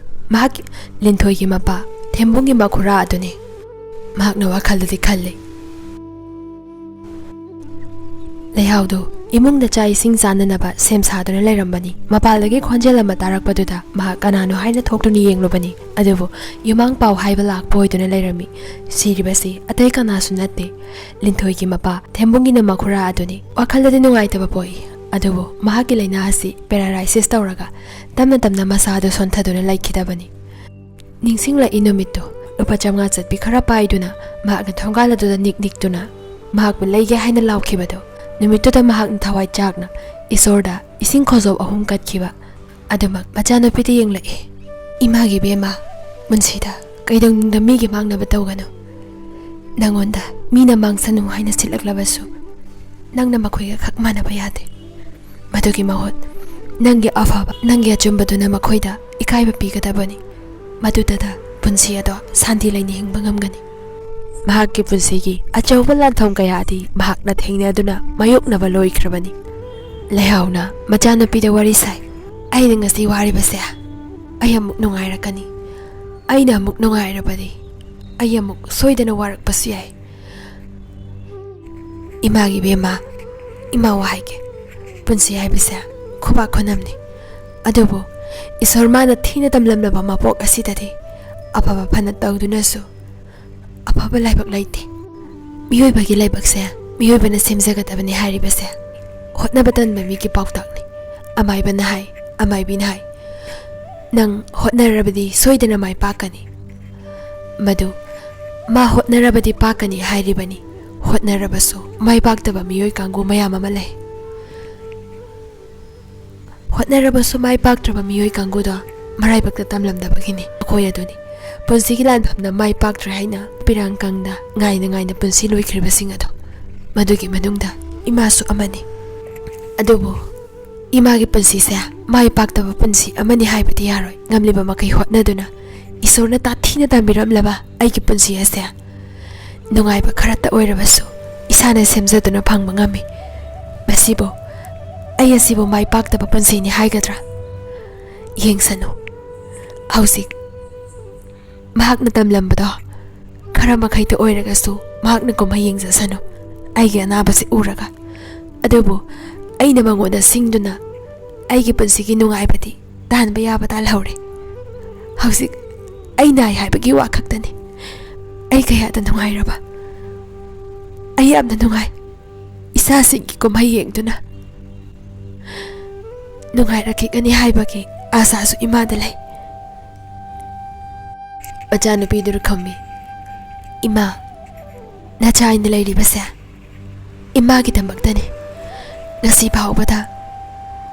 ꯃꯍꯥꯛꯀꯤ, ꯂꯤꯟꯊꯣꯏꯒꯤ ꯃꯄꯥ ꯊꯦꯝꯕꯨꯡꯒꯤ ꯃꯈꯨꯔꯥ ꯑꯗꯨꯅꯤ꯫ ꯃꯍꯥꯛꯅ ꯋꯥꯈꯜꯗꯗꯤ ꯈꯜꯂꯤ꯫ ꯂꯩꯍꯥꯎꯗꯨ ꯏꯃꯨꯡꯗ ꯆꯥꯛ ꯏꯁꯤꯡ ꯆꯥꯅꯅꯕ ꯁꯦꯝ ꯁꯥꯗꯨꯅ ꯂꯩꯔꯝꯕꯅꯤ꯫ ꯃꯄꯥꯜꯗꯒꯤ ꯈꯣꯟꯖꯦꯜ ꯑꯃ ꯇꯥꯔꯛꯄꯗꯨꯗ ꯃꯍꯥꯛ ꯀꯅꯥꯅꯣ ꯍꯥꯏꯅ ꯊꯣꯛꯇꯨꯅ ꯌꯦꯡꯂꯨꯕꯅꯤ꯫ ꯑꯗꯨꯕꯨ ꯌꯨꯃꯥꯡ ꯄꯥꯎ ꯍꯥꯏꯕ ꯂꯥꯛꯄ ꯑꯣꯏꯗꯨꯅ ꯂꯩꯔꯝꯃꯤ꯫ ꯁꯤꯔꯤꯕꯁꯤ ꯑꯇꯩ ꯀꯅꯥꯁꯨ ꯅꯠꯇꯦ, ꯂꯤꯟꯊꯣꯏꯒꯤ ꯃꯄꯥ ꯊꯦꯝꯕꯨꯡꯒꯤꯅ ꯃꯈꯨꯔꯥ ꯑꯗꯨꯅꯤ꯫ ꯋꯥꯈꯜꯗꯗꯤ ꯅꯨꯡꯉꯥꯏꯇꯕ ꯄꯣꯛꯏ, ꯑꯗꯨꯕꯨ ꯃꯍꯥꯛꯀꯤ ꯂꯥꯏꯅꯥ ꯑꯁꯤ paralysis ꯇꯧꯔꯒ ꯇꯞꯅ ꯇꯞꯅ ꯃꯁꯥ ꯑꯗꯨ ꯁꯣꯟꯊꯗꯨꯅ ꯂꯩꯈꯤꯗꯕꯅꯤ꯫ ꯅꯤꯡꯁꯤꯡꯂꯛꯏ ꯅꯨꯃꯤꯠꯇꯨ꯫ ꯂꯨꯄꯥ ꯆꯥꯝꯃꯉꯥ ꯆꯠꯄꯤ ꯈꯔ ꯄꯥꯏꯗꯨꯅ ꯃꯍꯥꯛꯅ ꯊꯣꯡꯒꯥꯜ ꯑꯗꯨꯗ ꯅꯤꯛ ꯅꯤꯛꯇꯨꯅ ꯃꯍꯥꯛꯄꯨ ꯂꯩꯒꯦ ꯍꯥꯏꯅ ꯂꯥꯎꯈꯤꯕꯗꯨ꯫ ꯅꯨꯃꯤꯠꯇꯨꯗ ꯃꯍꯥꯛꯅ ꯊꯋꯥꯏ ꯆꯥꯛꯅ ꯏꯁꯣꯔꯗ ꯏꯁꯤꯡ ꯈꯣꯖꯣꯞ ꯑꯍꯨꯝ ꯀꯠꯈꯤꯕ꯫ ꯑꯗꯨꯃꯛ ꯃꯆꯥꯅꯨꯄꯤꯗ ꯌꯦꯡꯂꯛꯏ꯫ ꯏꯃꯥꯒꯤ ꯏꯕꯦꯝꯃ, ꯄꯨꯟꯁꯤꯗ ꯀꯩꯗꯧꯅꯨꯡꯗ ꯃꯤꯒꯤ ꯃꯥꯡꯅꯕ ꯇꯧꯒꯅꯨ꯫ ꯅꯪꯉꯣꯟꯗ ꯃꯤꯅ ꯃꯥꯡꯁꯅꯨ ꯍꯥꯏꯅ ꯁꯤꯠꯂꯛꯂꯕꯁꯨ, ꯅꯪꯅ ꯃꯈꯣꯏꯒ ꯈꯛ ꯃꯥꯟꯅꯕ ꯌꯥꯗꯦ꯫ ꯃꯗꯨꯒꯤ ꯃꯍꯨꯠ ꯅꯪꯒꯤ ꯑꯐꯕ, ꯅꯪꯒꯤ ꯑꯆꯨꯝꯕꯗꯨꯅ ꯃꯈꯣꯏꯗ ꯏꯀꯥꯏꯕ ꯄꯤꯒꯗꯕꯅꯤ꯫ ꯃꯗꯨꯗꯇ ꯄꯨꯟꯁꯤ ꯑꯗꯣ ꯁꯥꯟꯇꯤ ꯂꯩꯅ ꯍꯤꯡꯕ ꯉꯝꯒꯅꯤ꯫ ꯃꯍꯥꯛꯀꯤ ꯄꯨꯟꯁꯤꯒꯤ ꯑꯆꯧꯕ ꯂꯥꯟꯐꯝ ꯀꯌꯥꯗꯤ ꯃꯍꯥꯛꯅ ꯊꯦꯡꯅꯗꯨꯅ ꯃꯥꯌꯣꯛꯅꯕ ꯂꯣꯏꯈ꯭ꯔꯕꯅꯤ꯫ ꯂꯩꯍꯥꯎꯅ ꯃꯆꯥꯅꯨꯄꯤꯗ ꯋꯥꯔꯤ ꯁꯥꯏ꯫ "ꯑꯩꯅ ꯉꯁꯤ ꯋꯥꯔꯤꯕꯁꯦ ꯑꯩ ꯑꯃꯨꯛ ꯅꯨꯡꯉꯥꯏꯔꯛꯀꯅꯤ꯫ ꯑꯩꯅ ꯑꯃꯨꯛ ꯅꯨꯡꯉꯥꯏꯔꯕꯗꯤ ꯑꯩ ꯑꯃꯨꯛ ꯁꯣꯏꯗꯅ ꯋꯥꯔꯛꯄꯁꯨ ꯌꯥꯏ꯫ ꯏꯃꯥꯒꯤ ꯏꯕꯦꯝꯃ, ꯏꯃꯥ ꯋꯥ ꯍꯥꯏꯒꯦ, ꯄꯨꯟꯁꯤ ꯍꯥꯏꯕꯁꯦ ꯈꯨꯕꯥꯛ ꯈꯨꯅꯝꯅꯤ꯫ ꯑꯗꯨꯕꯨ ꯏꯁꯣꯔ ꯃꯥꯅ ꯊꯤꯅ ꯇꯝꯂꯝꯂꯕ ꯃꯄꯣꯛ ꯑꯁꯤꯗꯗꯤ ꯑꯐꯕ ꯐꯅ ꯇꯧꯗꯨꯅꯁꯨ ꯑꯐꯕ ꯂꯥꯏꯕꯛ ꯂꯩꯇꯦ꯫ ꯃꯤꯑꯣꯏꯕꯒꯤ ꯂꯥꯏꯕꯛꯁꯦ ꯃꯤꯑꯣꯏꯕꯅ ꯁꯦꯝꯖꯒꯗꯕꯅꯤ ꯍꯥꯏꯔꯤꯕꯁꯦ ꯍꯣꯠꯅꯕ ꯇꯟꯕ ꯃꯤꯒꯤ ꯄꯥꯎꯇꯥꯛꯅꯤ꯫ ꯑꯃꯥꯏꯕꯅ ꯍꯥꯏ, ꯑꯃꯥꯏꯕꯤꯅ ꯍꯥꯏ, "ꯅꯪ ꯍꯣꯠꯅꯔꯕꯗꯤ ꯁꯣꯏꯗꯅ ꯃꯥꯏ ꯄꯥꯛꯀꯅꯤ"꯫ ꯃꯗꯨ ꯃꯥ ꯍꯣꯠꯅꯔꯕꯗꯤ ꯄꯥꯛꯀꯅꯤ ꯍꯥꯏꯔꯤꯕꯅꯤ꯫ ꯍꯣꯠꯅꯔꯕꯁꯨ ꯃꯥꯏ ꯄꯥꯛꯇꯕ ꯃꯤꯑꯣꯏ ꯀꯥꯡꯕꯨ ꯃꯌꯥꯝ ꯑꯃ ꯂꯩ꯫ ꯍꯣꯠꯅꯔꯕꯁꯨ ꯃꯥꯏ ꯄꯥꯛꯇ꯭ꯔꯕ ꯃꯤꯑꯣꯏ ꯀꯥꯡꯕꯨꯗꯣ ꯃꯔꯥꯏꯕꯛꯇ ꯇꯝꯂꯝꯗꯕꯒꯤꯅꯤ꯫ ꯑꯩꯈꯣꯏ ꯑꯗꯨꯅꯤ ꯄꯨꯟꯁꯤꯒꯤ ꯂꯥꯟꯐꯝꯗ ꯃꯥꯏ ꯄꯥꯛꯇ꯭ꯔꯦ ꯍꯥꯏꯅ ꯄꯤꯔꯥꯡ ꯀꯪꯗ ꯉꯥꯏꯅ ꯉꯥꯏꯅ ꯄꯨꯟꯁꯤ ꯂꯣꯏꯈ꯭ꯔꯤꯕꯁꯤꯡ ꯑꯗꯣ꯫ ꯃꯗꯨꯒꯤ ꯃꯅꯨꯡꯗ ꯏꯃꯥꯁꯨ ꯑꯃꯅꯤ꯫ ꯑꯗꯨꯕꯨ ꯏꯃꯥꯒꯤ ꯄꯨꯟꯁꯤꯁꯦ ꯃꯥꯏ ꯄꯥꯛꯇꯕ ꯄꯨꯟꯁꯤ ꯑꯃꯅꯤ ꯍꯥꯏꯕꯗꯤ ꯌꯥꯔꯣꯏ꯫ ꯉꯝꯂꯤꯕ ꯃꯈꯩ ꯍꯣꯠꯅꯗꯨꯅ ꯏꯁꯣꯔꯅ ꯇꯥꯊꯤꯅ ꯇꯝꯕꯤꯔꯝꯂꯕ ꯑꯩꯒꯤ ꯄꯨꯟꯁꯤ ꯑꯁꯦ ꯅꯨꯡꯉꯥꯏꯕ ꯈꯔꯇ ꯑꯣꯏꯔꯕꯁꯨ ꯏꯁꯥꯅ ꯁꯦꯝꯖꯗꯨꯅ ꯐꯪꯕ ꯉꯝꯃꯤ꯫ ꯃꯁꯤꯕꯨ, ꯑꯩ ꯑꯁꯤꯕꯨ ꯃꯥꯏ ꯄꯥꯛꯇꯕ ꯄꯨꯟꯁꯤꯅꯤ ꯍꯥꯏꯒꯗ꯭ꯔꯥ? ꯌꯦꯡꯁꯅꯨ, ꯍꯧꯖꯤꯛ ꯃꯍꯥꯛꯅ ꯇꯝꯂꯝꯕꯗꯣ ꯈꯔ ꯃꯈꯩꯗ ꯑꯣꯏꯔꯒꯁꯨ ꯃꯍꯥꯛꯅ ꯀꯨꯝꯍꯩ ꯌꯦꯡꯖꯁꯅꯨ, ꯑꯩꯒꯤ ꯑꯅꯥꯕꯁꯤ ꯎꯔꯒ꯫ ꯑꯗꯨꯕꯨ ꯑꯩꯅ ꯃꯉꯣꯟꯗ ꯁꯤꯡꯗꯨꯅ ꯑꯩꯒꯤ ꯄꯨꯟꯁꯤꯒꯤ ꯅꯨꯡꯉꯥꯏꯕꯗꯤ ꯇꯥꯟꯕ ꯌꯥꯕ ꯇꯥꯜꯍꯧꯔꯦ꯫ ꯍꯧꯖꯤꯛ ꯑꯩ ꯅꯥꯏ ꯍꯥꯏꯕꯒꯤ ꯋꯥ ꯈꯛꯇꯅꯤ꯫ ꯑꯩ ꯀꯌꯥꯗ ꯅꯨꯡꯉꯥꯏꯔꯕ! ꯑꯩ ꯌꯥꯝꯅ ꯅꯨꯡꯉꯥꯏ꯫ ꯏꯆꯥꯁꯤꯡꯒꯤ ꯀꯨꯝꯍꯩ ꯌꯦꯡꯗꯨꯅ ꯅꯨꯡꯉꯥꯏꯔꯛꯈꯤꯒꯅꯤ ꯍꯥꯏꯕꯒꯤ ꯑꯥꯁꯥꯁꯨ ꯏꯃꯥꯗ ꯂꯩ꯫ ꯃꯆꯥꯅꯨꯄꯤꯗꯨꯅ ꯈꯨꯝꯃꯤ, "ꯏꯃꯥ, ꯅꯆꯥ ꯑꯩꯅ ꯂꯩꯔꯤꯕꯁꯦ ꯏꯃꯥꯒꯤꯗꯃꯛꯇꯅꯤ꯫ ꯉꯁꯤ ꯐꯥꯎꯕꯗ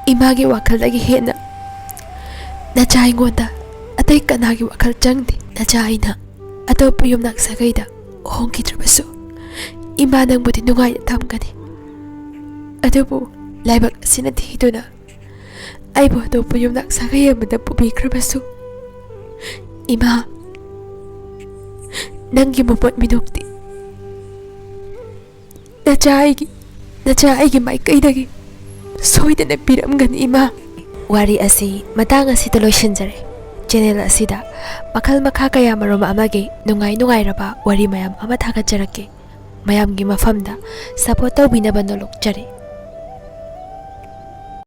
ꯏꯃꯥꯒꯤ ꯋꯥꯈꯜꯗꯒꯤ ꯍꯦꯟꯅ ꯅꯆꯥ ꯑꯩꯉꯣꯟꯗ ꯑꯇꯩ ꯀꯅꯥꯒꯤ ꯋꯥꯈꯜ ꯆꯪꯗꯦ꯫ ꯅꯆꯥ ꯑꯩꯅ ꯑꯇꯣꯞꯄ ꯌꯨꯝꯅꯥꯛ ꯁꯥꯒꯩꯗ ꯍꯣꯡꯈꯤꯗ꯭ꯔꯕꯁꯨ ꯏꯃꯥ ꯅꯪꯕꯨꯗꯤ ꯅꯨꯡꯉꯥꯏꯅ ꯊꯝꯒꯅꯤ꯫ ꯑꯗꯨꯕꯨ ꯂꯥꯏꯕꯛ ꯑꯁꯤꯅ ꯊꯤꯗꯨꯅ ꯑꯩꯕꯨ ꯑꯇꯣꯞꯄ ꯌꯨꯝꯅꯥꯛ ꯁꯥꯒꯩ ꯑꯃꯗ ꯄꯨꯕꯤꯈ꯭ꯔꯕꯁꯨ, ꯏꯃꯥ, ꯅꯪꯒꯤ ꯃꯄꯣꯠ ꯃꯤꯅꯣꯛꯇꯤ ꯅꯆꯥ ꯑꯩꯒꯤ, ꯅꯆꯥ ꯑꯩꯒꯤ ꯃꯥꯏꯀꯩꯗꯒꯤ ꯁꯣꯏꯗꯅ ꯄꯤꯔꯝꯒꯅꯤ, ꯏꯃꯥ"꯫ ꯋꯥꯔꯤ ꯑꯁꯤ ꯃꯇꯥꯡ ꯑꯁꯤꯗ ꯂꯣꯏꯁꯤꯟꯖꯔꯦ꯫ ꯆꯦꯅꯦꯜ ꯑꯁꯤꯗ ꯃꯈꯜ ꯃꯈꯥ ꯀꯌꯥ ꯃꯔꯨꯝ ꯑꯃꯒꯤ ꯅꯨꯡꯉꯥꯏ ꯅꯨꯡꯉꯥꯏꯔꯕ ꯋꯥꯔꯤ ꯃꯌꯥꯝ ꯑꯃ ꯊꯥꯒꯠꯆꯔꯛꯀꯦ꯫ ꯃꯌꯥꯝꯒꯤ ꯃꯐꯝꯗ ꯁꯄꯣꯔꯠ ꯇꯧꯕꯤꯅꯕ ꯅꯣꯂꯨꯛꯆꯔꯤ꯫